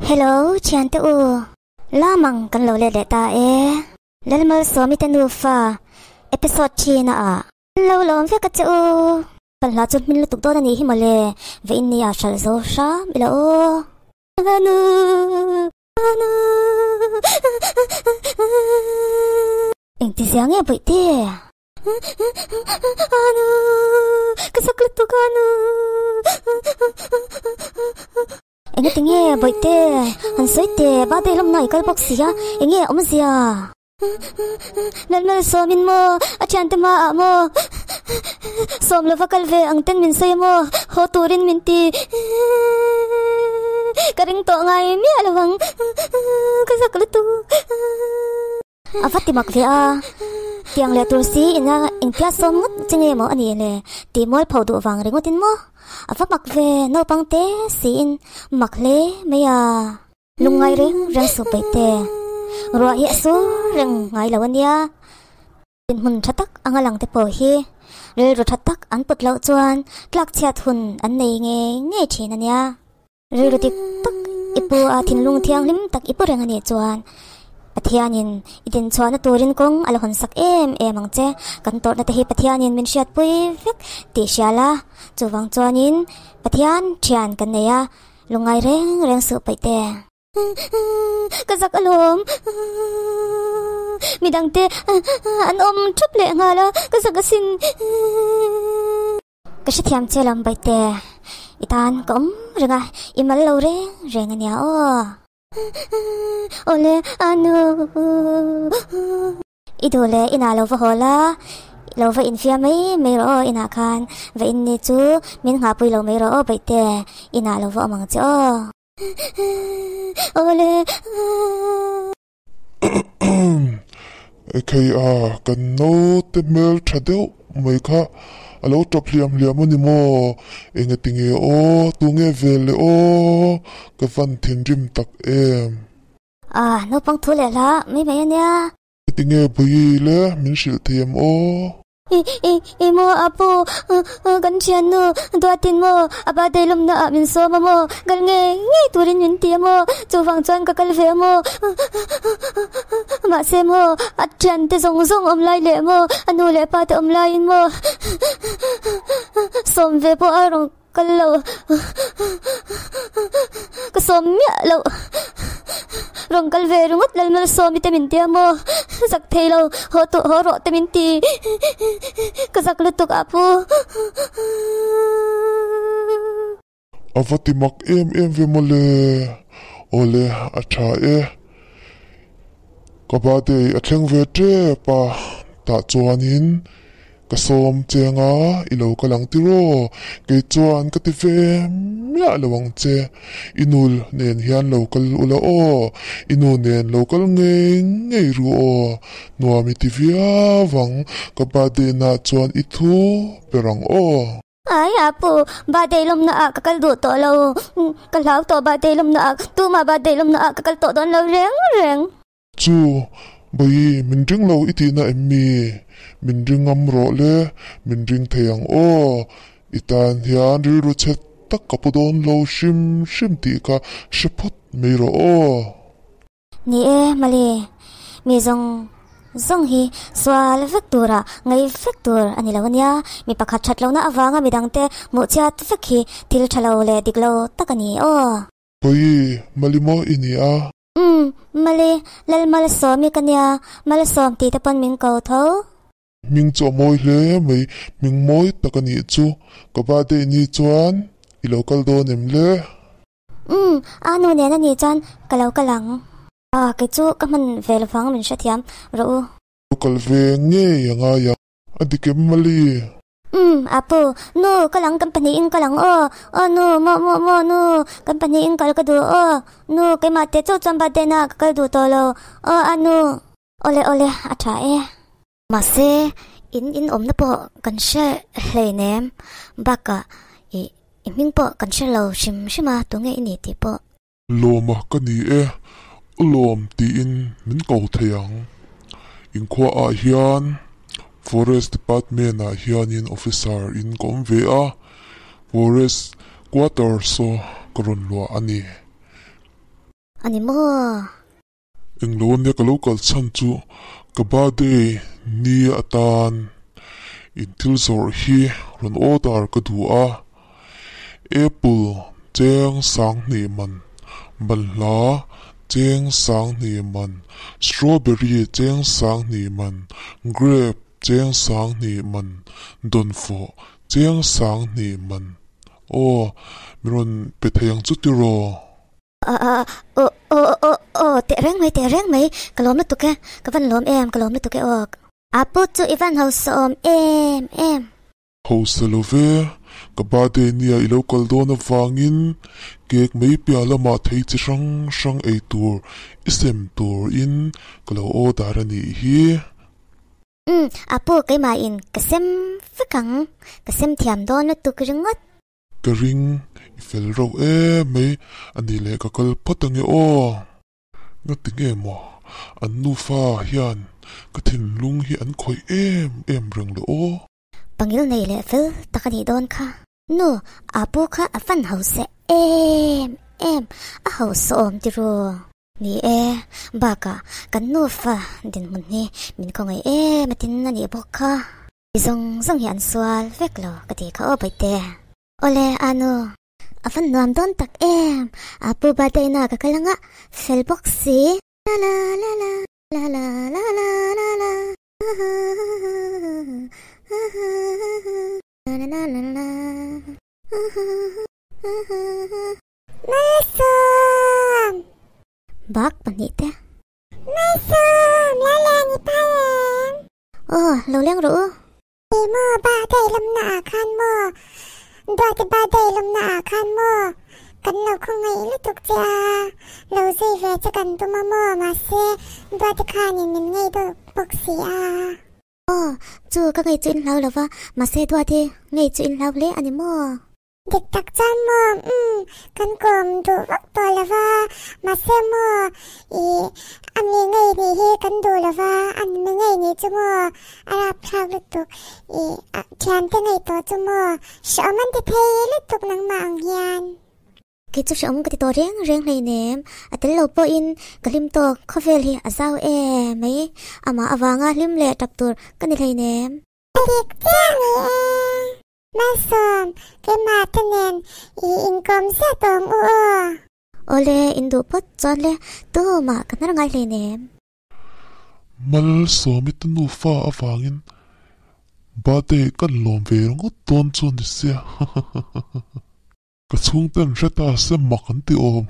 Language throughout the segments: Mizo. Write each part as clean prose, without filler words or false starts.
Hello thiante u, lamang kan lo let leh ta e. Lalmalsawmi te nufa episode thina ah an lo lawm vek a che u. Palhla chu hmin lutuk dawn a nih hi mawle, ve in nia hralh zo hram ila aw. Anu anu Engtizia nge bawihte? Anu ka sak lutuk anu. Engati nge bawihte han sawi teh birthday lawm na i kal bawk si a enge a awmzia? Lalmal sawmin maw a thiante hmaah maw sawm lova kal ve ang ten min sawi a maw haw turin min ti ka ring tawh ngai miah lo ang ka zak lutuk. A va ti mak ve a, tiang leh tur si ina engtia sawm ngawt che nge maw a nih le tih mual pho duh vang ringawt in maw? A va mak ve naupang te siin mak hle mai a. Lungngai reng reng suh peih te, ruah hi a sur reng ngai lo a nia. Dinhmun tha tak anga lang te pawh hi rilru tha tak an put loh chuan tlak chhiat hun an nei ngei ngei thin a nia. Rilru dik tak i pu a thinlung thianghlim tak i pu reng a nih chuan Pathianin i dinchhuahna turin kawng a la hawn sak em em ang che. Kan tawrhna te hi Pathianin min hriatpui vek tih hria la, chuvang chuanin Pathian thian kan nei a, lungngai reng reng suh paih te. Ka zak alawm. Midangte an awm thup leh nghal a, ka zak asin. Ka hrethiam che lam Baite, i tan ka awm reng a, i mal lo reng reng a nia aw. Awle anu, i duh leh inah lo va haw la, lo va infiam mai mai rawh aw inah khan va in ni chu min nghahpui lo mai rawh aw Baite, inah lo va awm ang che aw. Awle. Ekhei a, kan naute hmel tha deuh mai kha a lo tap hliam hliam a ni maw? Engati nge aw, tunge vel le aw, ka van thinrim tak em? A, naupang thu leh hla mai mai a nia. Engati nge Bawihi le min hrilh thei em aw? I i i maw a pu kan thiannu Duatin maw a birthday lawmna ah min sawm a maw kal ngei ngei turin min ti a maw chuvang chuan ka kal ve a maw mahse maw a thiante zawng zawng awm lai leh maw a nu leh pa te awm laiin maw sawm ve pawh a rawn kal lo ka sawm miah loh rawn kal ve ringawt Lalmalsawmi te min tia maw zak thei lo haw tawh haw rawh te min ti ka zak lutuk ah pu. A va ti mak em em ve mawle awle a tha e ka birthday a thleng ve tep a tah chuanin Ka sawm cheng a, i lo kal ang tiraw? Kei chuan ka ti ve miah lo ang che. I nu nen hian lo kal ula aw, i nu nen lo kal ngei ngei ru aw. Nuam i ti viau ang, ka birthday naah chuan i thu ber ang aw. Ai Apu, birthday lawmna ah ka kal duh tawh lo. Ka hlau tawh birthday lawmna ah, tumah birthday lawmna ah ka kal tawh dawn lo reng reng. Chu, Bawihi, min ring lo i tihna em mi? Min ring ngam rawh le, min ring thei ang aw. I tan hian rilru chhe tak ka pu dawn lo hrim hrim tih kha hre phawt mai rawh aw. Ni e, Mali, mi zawng zawng hi sual vek tura ngaih vek tur a ni lo ania. Mi pakhat that lohna avanga midangte hmuh chhiat vek hi thil tha lo leh dik lo tak a ni aw. Bawihi, Mali maw i ni a? Umm, Mali, Lalmalsawmi ka nia, Malsawm tih te pawn min ko tho. Hming chu a mawi hle mai, hming mawi tak a nih chu. Ka birthday ni chuan i lo kal dawn em le? Umm, a nu nen a nih chuan ka lo kal ang. Ah, kei chu ka hman ve lovang min hrethiam rawh u. Lo kal ve ngei a ngai ang. A dik em Mali? Umm, Apu, nu, kal ang kan pahnihin kal ang aw, aw nu, maw maw maw nu, kan pahnihin kal ka duh aw, nu, keimah teh chauh chuan birthday na ka kal duh tawh lo, aw a nu. Awle awle, a tha e. Mahse, in in awmna pawh kan hre hleinem, bakah i i hming pawh kan hre lo hrim hrim a, tunge i ni tih pawh. Lawma ka ni e, u Lawm tiin min ko thei ang. Inkhuaah hian Forest Department ah hianin officer in ka awm ve a, Forest Quarters saw ka rawn luah a ni. A ni maw? Englo ania ka lo kal chhan chu ka birthday ni atan in thil zawrh hi rawn order ka duh a, apple cheng sanghnih man, balhla cheng sanghnih man, strawberry cheng sanghnih man, grape cheng sanghnih man, dawnfawh cheng sanghnih man. Aw, min rawn pe thei ang chu tiraw? Aw aw aw tehreng mai tehreng mai ka lawm lutuk e ka van lawm em ka lawm lutuk e aw. A pu chu i van hausa awm em em. Hausa lo ve, ka birthday nia i lo kal dawn avangin cake mai piah lamah thei chi hrang hrang ei tur i sem turin ka lo order a nih hi. Umm a pu keimahin ka sem vek ang ka sem thiam dawn lutuk ringawt. Ka ring, i fel rauh em mai, a nih leh ka kal phawt ange aw. Ngati nge maw an nufa hian ka thinlung hi an khawih em em reng le aw. Pangil nei leh fel tak a nih dawn kha. Nu, a pu kha a fan hausa em em, a hausa awm tiru. Ni e, bakah kan nufa dinhmun hi min khawngaih em a tin a nih bawk kha. Mi zawng zawng hi an sual vek lo ka ti kha aw Bawitte. Awle Anu, a van nuam dawn tak em, a pu birthday na ka kal anga fel bawk si. La la la la la la la la la la la la la la Malsawm! Bak pahnih te. Malsawm! Lala ni pa em? Aw, lo leng rawh u. Ih maw, birthday lawmna ah khan maw? Duati birthday lawmna ah khan maw? Kan lo khawngaih lutuk che a, lo zui ve che kan tum a maw? Mahse, Duati khanin min ngei deuh bawk si a. Aw, chu ka ngei chu in hlau lo va, mahse Duati ngei chu in hlau hle a ni maw? Dik tak chuan maw, umm, kan kawm duh vak tawh lo va, mahse maw, ih, a mi ngei nih hi kan duh lo va, a mi ngei nih chu maw, a rapthlak lutuk, ih, thiante ngei tawh chu maw, hrehawm an ti thei lutuk nangmah ang hian. Kei chu hrehawm ka ti tawh reng reng hleinem, a tel lo pawhin ka hlim tawk, khawvel hi a zau em mai, amah avanga hlim leh tap tur ka ni hleinem. Dik chiah ni e. Malsawm, keimah te nen i inkawm ziah tawh ang u aw. Awle, in duh phawt chuan le, tumah ka hnar ngai hleinem. Malsawmi te nufa avangin birthday kan lawm ve ringawt dawn chu ni sia. Ka chhungten hre ta se mak an ti awm.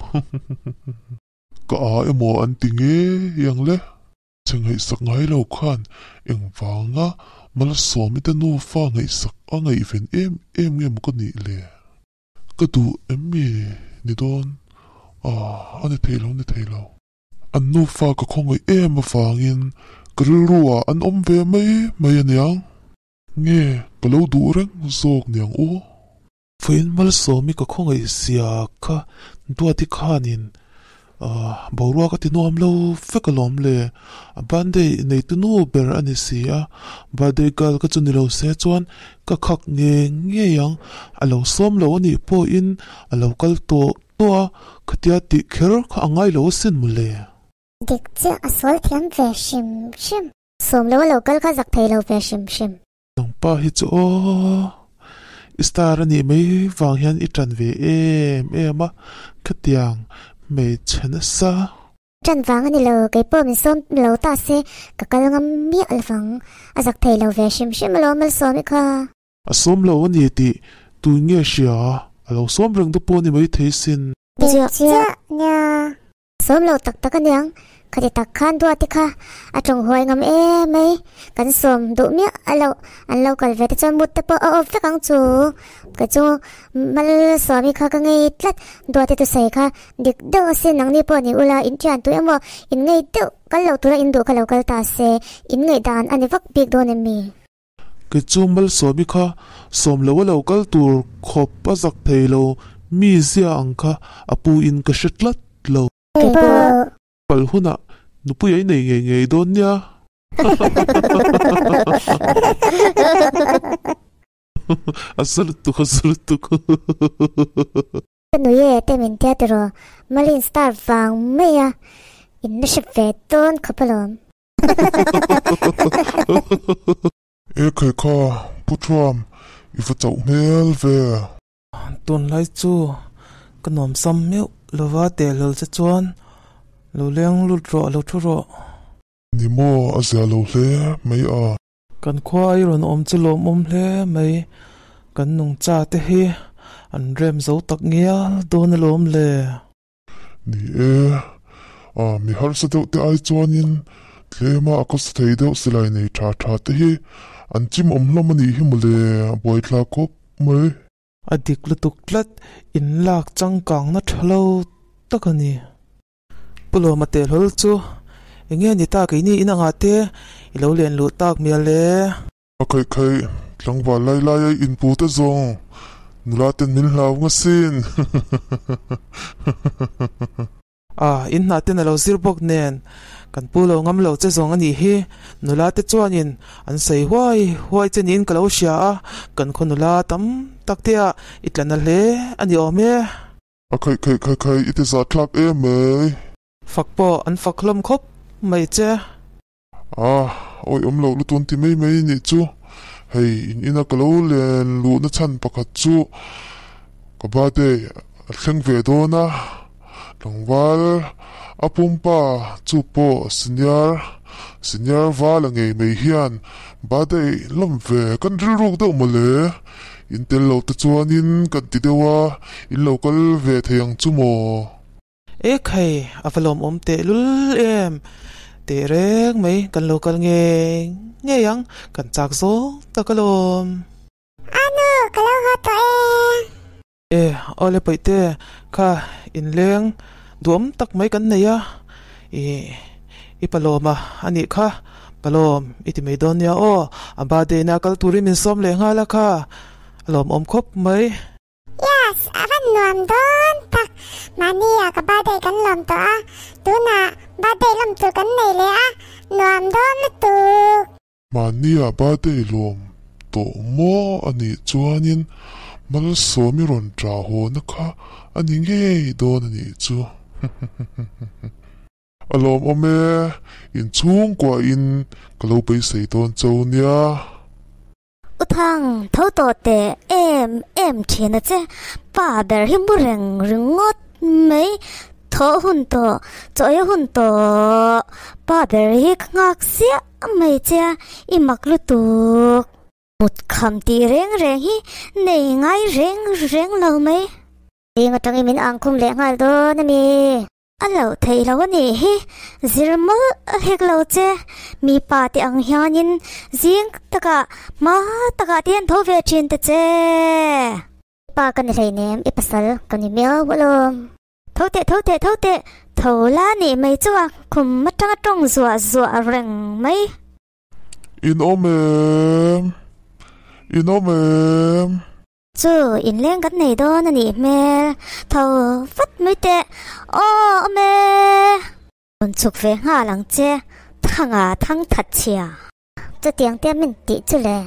Ka a emaw an ti ngei ang le. Che ngaihsak ngai lo khan engvanga Malsawmi te nufa ngaihsak a ngaihven em em nge maw ka nih le? Ka duh em mi ni dawn? Aah, a ni thei lo, ni thei lo. An nufa ka khawngaih em avangin ka rilru ah an awm ve mai mai aniang. Nge ka lo duh reng zawk niang u? Vawiin Malsawmi ka khawngaih zia kha Duati khanin boruak a ti nuam lo vek alawm le. A birthday neitu nu ber a ni si a, birthday girl ka chu ni lo se chuan ka khak ngei ngei ang. A lo sawm lo a nih pawhin a lo kal tawh tawh a, khatia tih kher kha a ngai lo asin mawle. Dik chiah a sual thiam ve hrim hrim. Sawm lo a lo kal kha zak thei lo ve hrim hrim. Nangpa hi chu aw, i star a nih mai vang hian i ṭan ve em em a, khatiang hmeichhe nasa. Ṭan vang a ni lo, kei pawh min sawm lo ta se ka kal ngam miah lovang, a zak thei lo ve hrim hrim alawm Malsawm i kha. A sawm lo a ni tih tui nge hria, a lo sawm reng te pawh a ni maithei sin. Dik chiah nia. Sawm lo tak tak aniang, khati tak khan Duati kha a tawng huai ngam em mai, kan sawm duh miah a loh, an lo kal ve te chuan mut te pawh a awp vek ang chu, ka chu Malsawmi kha ka ngei tlat, Duati thusawi kha dik deuh asin nangni pawh ni ula in thian tu emaw in ngei deuh kal lo tura in duh kha lo kal ta se, in ngaihdan a ni vak bik dawn em mi? Kei chu Malsawmi kha sawm lo a lo kal tur khawp a zak thei lo, mi zia ang kha a pu in ka hre tlat lo. Pal hunah nupui a inei ngei ngei dawn nia. A za lutuk, a za lutuk. Ka nui e te min tia tiraw, Malin star vang mai a in la hre ve dawn khawp alawm. E khai kha, Pu Thuam, i va chauh hmel ve. Tunlai chu ka nuamsam meuh lova teh hlawl che chuan lo leng lut rawh, lo thu rawh. Ni maw, a zia lo hle mai a. Kan khua i rawn awm chu lawmawm hle mai, kan nungcha te hi an rem zo tak ngial dawn alawm le. Ni e, a mi harsa deuh te ai chuanin tlema a khawsa thei deuh silai nei tha tha te hi an chim awm hlawm a nih hi mawle, a buaithlak khawp mai. A dik lutuk tlat, in lak changkangna tha lo tak a ni. Pu Lawma teh hlawl chu eng nge ni ta keini in angah te i lo len luh tak mial e. A khaih khaih, tlangval lai lai a inpu te zawng nula ten min hlau nga sin. A, in hnah ten a lo zir bawk nen kan pu lo ngam lo che zawng a nih hi. Nula te chuanin an sawi huai huai che niin ka lo hria a, kan khaw nula tam tak te ah i tla na hle a ni awm e. A khaih khaih khaih khaih i ti zah thlak em mai. Fak pawh an fak hlawm khawp mai che. A, awi awm loh lutuk an ti mai mai nih chu. Hei in ina ka lo len luhna chhan pakhat chu ka birthday a thleng ve dawn a, tlangval a pumpa chu pawh senior senior vala ngei mai hian birthday lawm ve kan rilruk deuh mawle. In tel lo te chuanin kan ti deuh a, in lo kal ve thei ang chu maw? E khai, a va lawmawm teh lul em! Teh reng mai, kan lo kal ngei ngei ang, kan chak zawng tak alawm. A nu, ka lo haw tawh e. E, awle Pawihte, kha inleng duhawm tak mai kan nei a, i i palawma a nih kha. Palawm, i ti mai dawn nia aw, a birthday na kal turin min sawm leh nghal a kha, a lawmawm khawp mai. Yes, a van nuam dawn tak, mahni ah ka birthday kan lawm tawh a, tunah birthday lawm tur kan nei leh a, nuam dawn lutuk. Mahni ah birthday lawm tawh maw a nih chuanin Malsawmi rawn ṭah haw na kha a ni ngei dawn a nih chu. A lawmawm e, inchhungkua in ka lo beisei dawn cho nia. U Thang, tho tawh teh em em thin a che, pa ber hi mu reng ringawt mai, thawh hun tawh, chawi hun tawh, pa ber hi ka nghak siah mai che a, i mak lutuk. Mut kham tih reng reng hi nei ngai reng reng lo mai. Ding atangin min ang khum leh nghal dawn a mi. A loh theih lo a nih hi, zir mawlh a hek lo che. Mi pa te ang hianin zing takah hma takah te an tho ve thin ta che. I pa ka ni hleinem, i pasal ka ni miau alawm. Tho teh, tho teh, tho teh, tho la nih mai chu a khum atanga tawng zuah zuah reng mai. In awm em? In awm em? Chu inleng kan nei dawn a nih hmel, tho vat mai teh, aw awm e! Rawn chhuk ve nghal ang che, thanga thang that chhia. Chutiang te min tih chu le.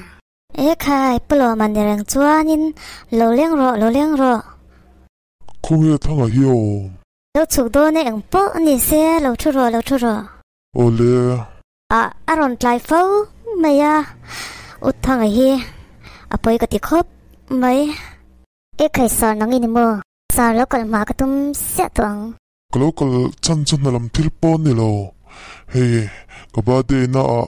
E khai, Pu Lawma ni reng chuanin lo leng rawh, lo leng rawh. Khawnge thanga hi a awm? Lo chhuk dawn e, eng pawh a ni se, lo thu rawh, lo thu rawh. Awle. Ah a rawn tlai fo mai a, U Thanga hi a pawi ka ti khawp mai. E khai sar nang i ni maw? Sar lo kal hma ka tum siah tawh ang. Ka lo kal chhan chu hna lam thil pawn ni lo. Hei ka birthday na ah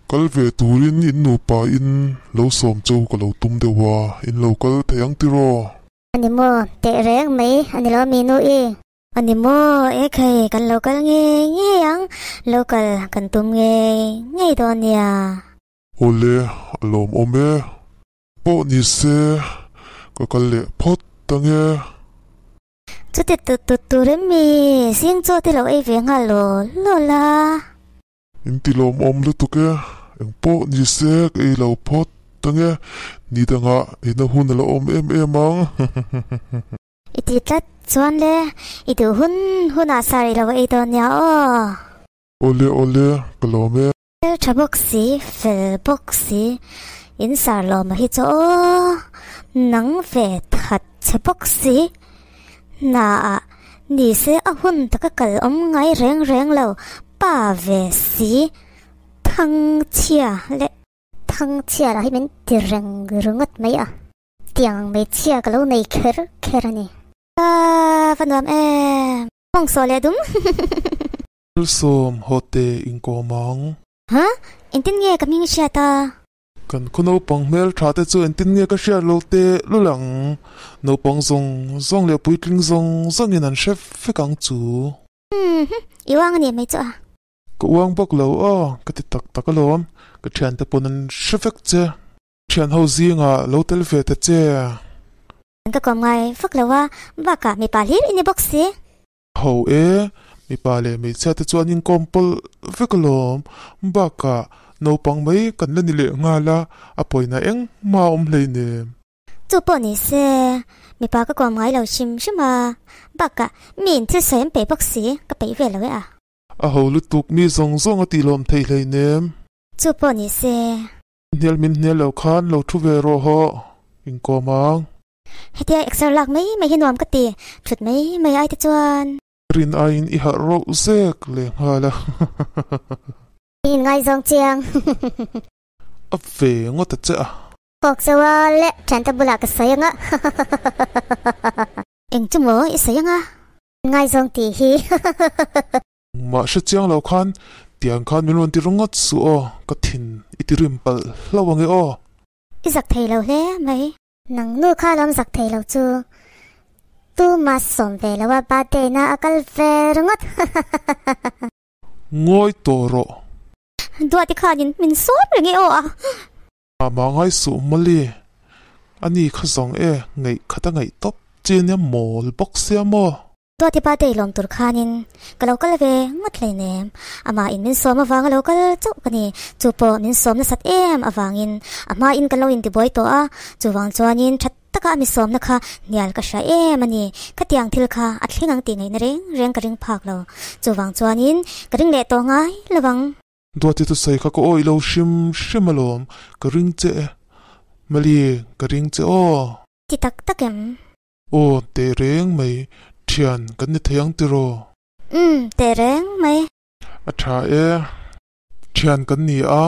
kal ve turin in nupa in lo sawm cheu ka lo tum deuh a, in lo kal thei ang tiraw? A ni maw? Teh reng mai a ni lo mi nu i. A ni maw? E khai, kan lo kal ngei ngei ang, lo kal kan tum ngei ngei dawn nia. Awle, a lawmawm e. Pawh ni se, ka kal leh phawt ang e. Chuti tut tut tur em mi, zing chaw te lo ei ve nghal law law la. In ti lawmawm lutuk e, eng pawh ni se ka ei lo phawt ang e, ni dangah eina hun a la awm em em ang. I ti tlat chuan le, i duh hun hunah sar i lo ei dawn nia aw. Awle awle, ka lawm e. Fel tha bawk si, fel bawk si, in sar lawm a hi chu aw, nang ve that che bawk si. Hna ah nise a hun taka kal awm ngai reng reng lo pa ve si Thangchhia leh Thangchhia lah hi min ti reng ringawt mai a, tiang hmeichhia ka lo nei kher kher a ni. A va nuam em! Mawng sawh leh dum. Thilsawm haw te inkawm ang. Ha? Engtin nge ka hming i hriat a? Kan khaw naupang hmel tha te chu engtin nge ka hriat lo teh lul ang. Naupang zawng zawng leh puitling zawng zawngin an hre vek ang chu. Umm, i uang a ni mai chu a. Ka uang bawk lo aw, ka ti tak tak alawm. Ka thiante pawn an hre vek che. Thian ho zingah lo tel ve ta che. Ka kawm ngai vak lo a, bakah mipa hlir i ni bawk si. Ho e, mipa leh hmeichhia te chuan inkawm pawlh vek alawm. Bakah naupang mai kan la ni leh nghal a, a pawina engmah a awm hleinem. Chu pawh ni se, mipa ka kawm ngai lo hrim hrim a, bakah mi in thil sawi an peih bawk si, ka peih ve lo e a. A ho lutuk mi zawng zawng a tih lawm theih hleinem. Chu pawh ni se. Hnial min hnial lo khan lo thu ve rawh hawh, inkawm ang. Hetia exer lak mai mai hi nuam ka ti, thut mai mai ai te chuan. Rin aiin i harh rauh zek leh nghal a. I inngaizawng chiang. A ve ngawt a che a. Kawk zauh a le thiante bulah ka sawi ang a. Eng chu maw i sawi ang a? Ngaizawng tih hi. Mah hre chiang lo khan tiang khan min rawn ti ringawt suh aw, ka thin i ti rim palh hlauh ang e aw. I zak thei lo hle mai. Nang nu kha lawm zak thei lo chu tu mah sawm ve lo a birthday na a kal ve ringawt. Ngawi tawh rawh. Duati khanin min sawm reng e aw a. Mah ngai suh mawli, ani kha zawng e ngaih khat a ngaih tawp chi nia mawl bawk sia maw? Duati pa te lawm tur khanin ka lo kal ve ngawt hleinem, amah in min sawm avanga lo kal chauh ka ni, chu pawh min sawm nasat em avangin a hma in ka lo intibuai tawh a, chuvang chuanin tha taka a mi sawmna kha hnial ka hria em a ni, khatiang thil kha a thleng ang tih ngaihna reng reng ka ring phak lo, chuvang chuanin ka ring leh tawh ngai lovang. Duati thusawi kha ka awih lo hrim hrim alawm, ka ring che e. Mali, ka ring che aw. Ti tak tak em? Aw, teh reng mai, thian kan ni thei ang tiraw? Umm, teh reng mai. A tha e. Thian kan ni a,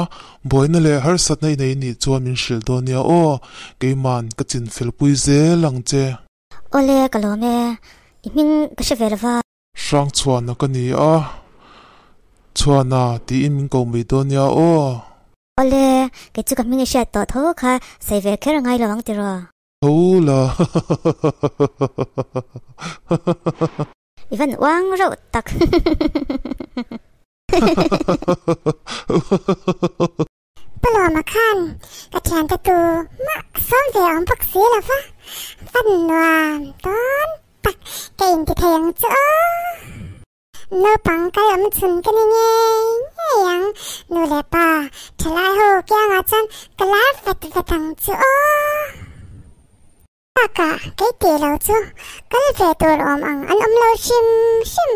buaina leh harsatna i nei nih chuan min hrilh dawn nia aw, keiman ka chinfel pui zel ang che. Awle, ka lawm e. I hming ka hre ve lova. Hrangchhuana ka ni a, Chhuana tiin min ko mai dawn nia aw. Awle, kei chu ka hming i hriat tawh tho kha sawi ve kher a ngai lo ang tiraw? Tho la. I van uang reuh tak. Pu Lawma khan ka thiante tu mah sawm ve awm bawk si lo va, va nuam dawn tak ka inti thei ang chu aw. Naupang kal awm chhun ka ni ngei ngei ang, nu leh pa thalai ho kiangah chuan ka lar vet vet ang chu aw. Bakah kei tih lo chu kal ve tur awm ang an awm lo hrim hrim.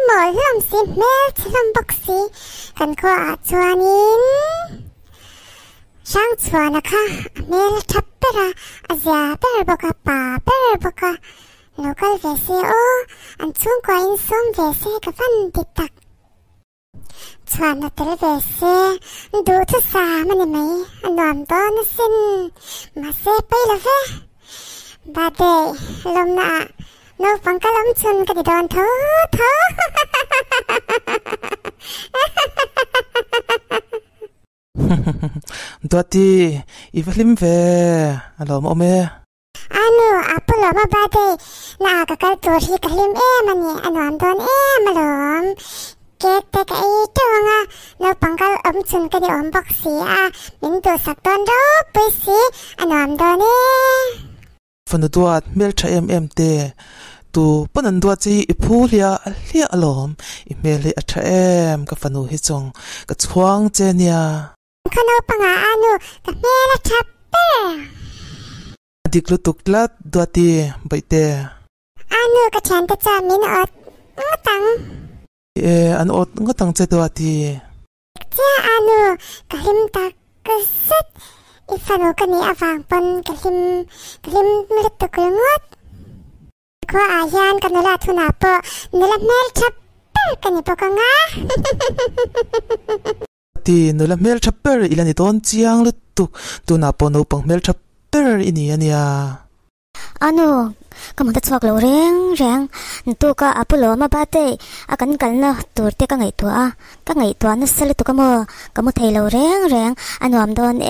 Mawl hlawm si hmel chhe hlawm bawk si kan khuaah chuanin Hrangchhuana kha a hmel a tha ber a, a zia ber bawk a, pa ber bawk a, lo kal ve se aw, an chhungkua in sawm ve se ka van ti tak. Chhuan a tel ve se, duhthusam a ni mai, a nuam dawn asin, mahse pawi lo ve. Birthday lawmna ah naupang ka lawm chhun ka ti dawn tho tho. Duati, i va hlim ve, a lawmawm e. A nu, a pu lawma birthday na ah ka kal tur hi ka hlim em a ni, a nuam dawn em alawm. Cake te ka ei teuh ang a, naupang kal awm chhun ka ni awm bawk si a, min duhsak dawn ropui si, a nuam dawn e. Fanu duat hmeltha em em te, tu pawn an duat che hi i phu hliah hliah alawm, i hmel hi a tha em ka fanu hi chuang ka chhuang che nia. Khaw naupangah a nu ka hmel a tha ber. A dik lutuk tlat Duati Baihte. A nu ka thiante chuan min awt ngawt ang. E an awt ngawt ang che Duati. Chiah a nu ka hlim tak zet. I fanu ka nih avang pawn ka hlim ka hlim lutuk ringawt. Khua ah hian ka nula thunah pawh nula hmeltha ber ka ni bawk ang a. Ti nula hmeltha ber i la ni dawn chiang lutuk, tunah pawh naupang hmeltha ber i ni a nia. Anu, ka mut a chhuak lo reng reng, ntuka a pu lawm a birthday a kan kalna tur te ka ngaihtuah a, ka ngaihtuah nasa lutuk a maw, ka mu thei lo reng reng, a nuam dawn e,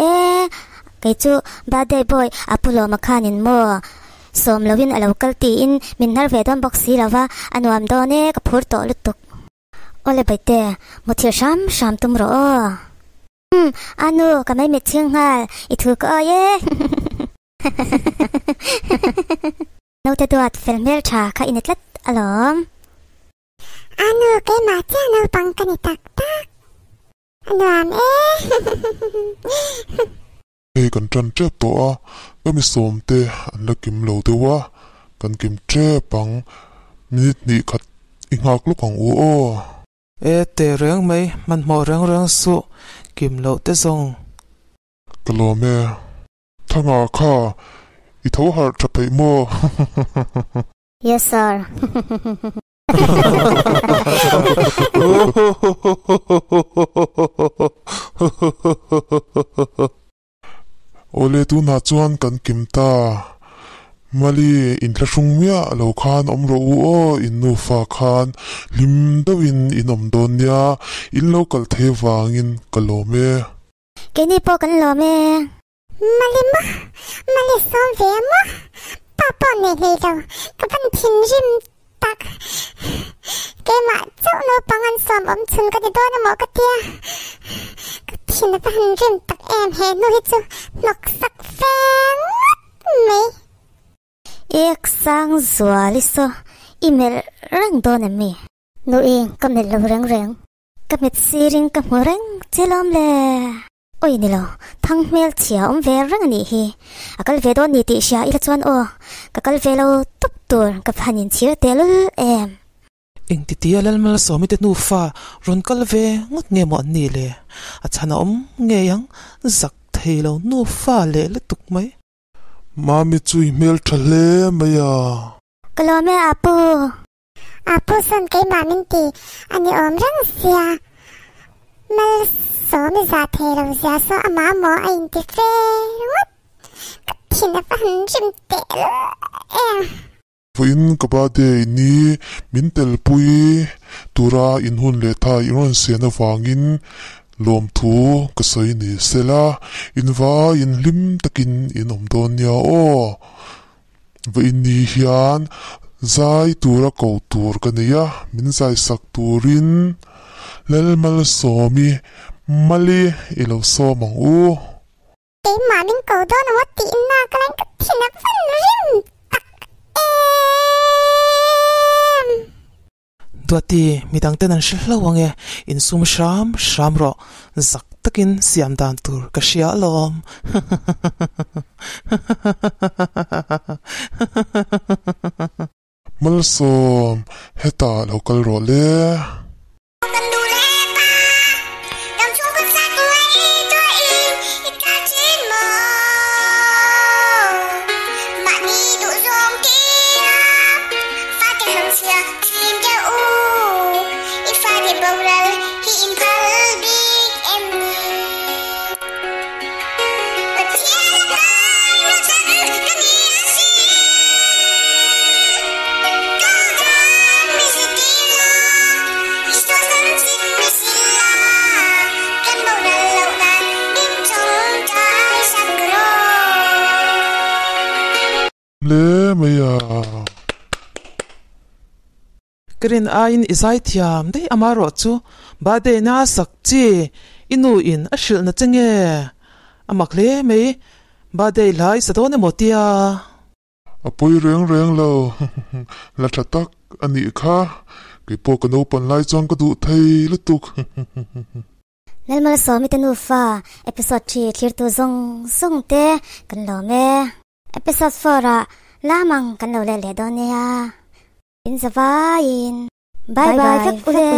kei chu birthday boy a pu lawm a khanin maw sawm loin a lo kal tiin min hnar ve dawn bawk si lo va, a nuam dawn e, ka phur tawh lutuk. Awle Baite, muthilh hram hram tum rawh aw. Umm, anu, ka mai mit chhing nghal, i thu ka awi e. Naute duat fel hmel tha kha i ni tlat alawm. Anu, keimah chiah naupang ka ni tak tak. A nuam e. Hei kan tan tep tawh a, ka mi sawmte an la kim lo deuh a, kan kim tep ang, minute hnih khat i nghak lawk ang u aw. E teh reng mai, hmanhmawh reng reng suh, kim loh te zawng. Ka lawm e. Thanga kha i tho harh tha peih maw? Yes sir. Awle tunah chuan kan kim ta. Mali inthlahrung miah lo khan awm rawh u aw, in nufa khan hlim deuhin in awm dawn nia, in lo kal thei vangin ka lawm e. Keini pawh kan lawm e. Mali maw? Mali sawm ve a maw? Pa pawh nei hlei lo, ka van thinrim tak. Keimah chauh naupang an sawm awm chhun ka ti dawn amaw ka tia. Ka thin a va han rim tak em he hnu hi chu hnawk sak fe ngawt mai. Ek sang zual i saw i melh reng dawn em mi? Nui ka melh lo reng reng. Ka mit sirin ka hmu reng che lawm le. Oi ni lo, thang hmel chhia awm ve reng a nih hi. A kal ve dawn ni tih hria ila chuan aw, ka kal ve lo tawp tur ka phan inchhir tehlul em. Engtitia Lalmalsawmi te nufa rawn kal ve ngawt nge maw an nih le? A chhan a awm ngei ang, zak thei lo nufa leh lutuk mai. Mami chu i hmel tha hle mai a. Ka lawm e Apu. Apu sawn keimah min ti a ni awm reng sia, Malsawmi zah thei lo zia saw amah maw a inti fe ringawt, ka thin a va han rim teh em. Vawiin ka birthday ni min telpui tura in hun leh tha i rawn sian avangin lawmthu ka sawi ni sela, in vaiin hlim takin in awm dawn nia aw. Vawiin ni hian zai tura ko tur ka nei a, min zai sak turin Lalmalsawmi Mali i lo sawm ang u. Keimah min ko dawn emaw tih nak lain ka thin a van rim tak em! Duati, midang ten an hre hlo ang e, insum hram hram rawh, zak takin siam dan tur ka hria alawm. Malsawm, hetah lo kal rawh le. Hle mai a. Ka rin aiin i zaithiam daih amarawh chu birthday na sak chi i nu in a hrilh na che nge? A mak hle mai, birthday hla i sa dawn emaw tia? A pawi reng reng lo, hla tha tak a nih kha, keipawh ka naupan lai chuan ka duh thei lutuk. Lalmalsawmi te nufa episode 3 thlirtu zawng zawng te kan lawm e. Episode 4 ah lamang kan lo let leh dawn nia. In zavaiin bye bye vek ule.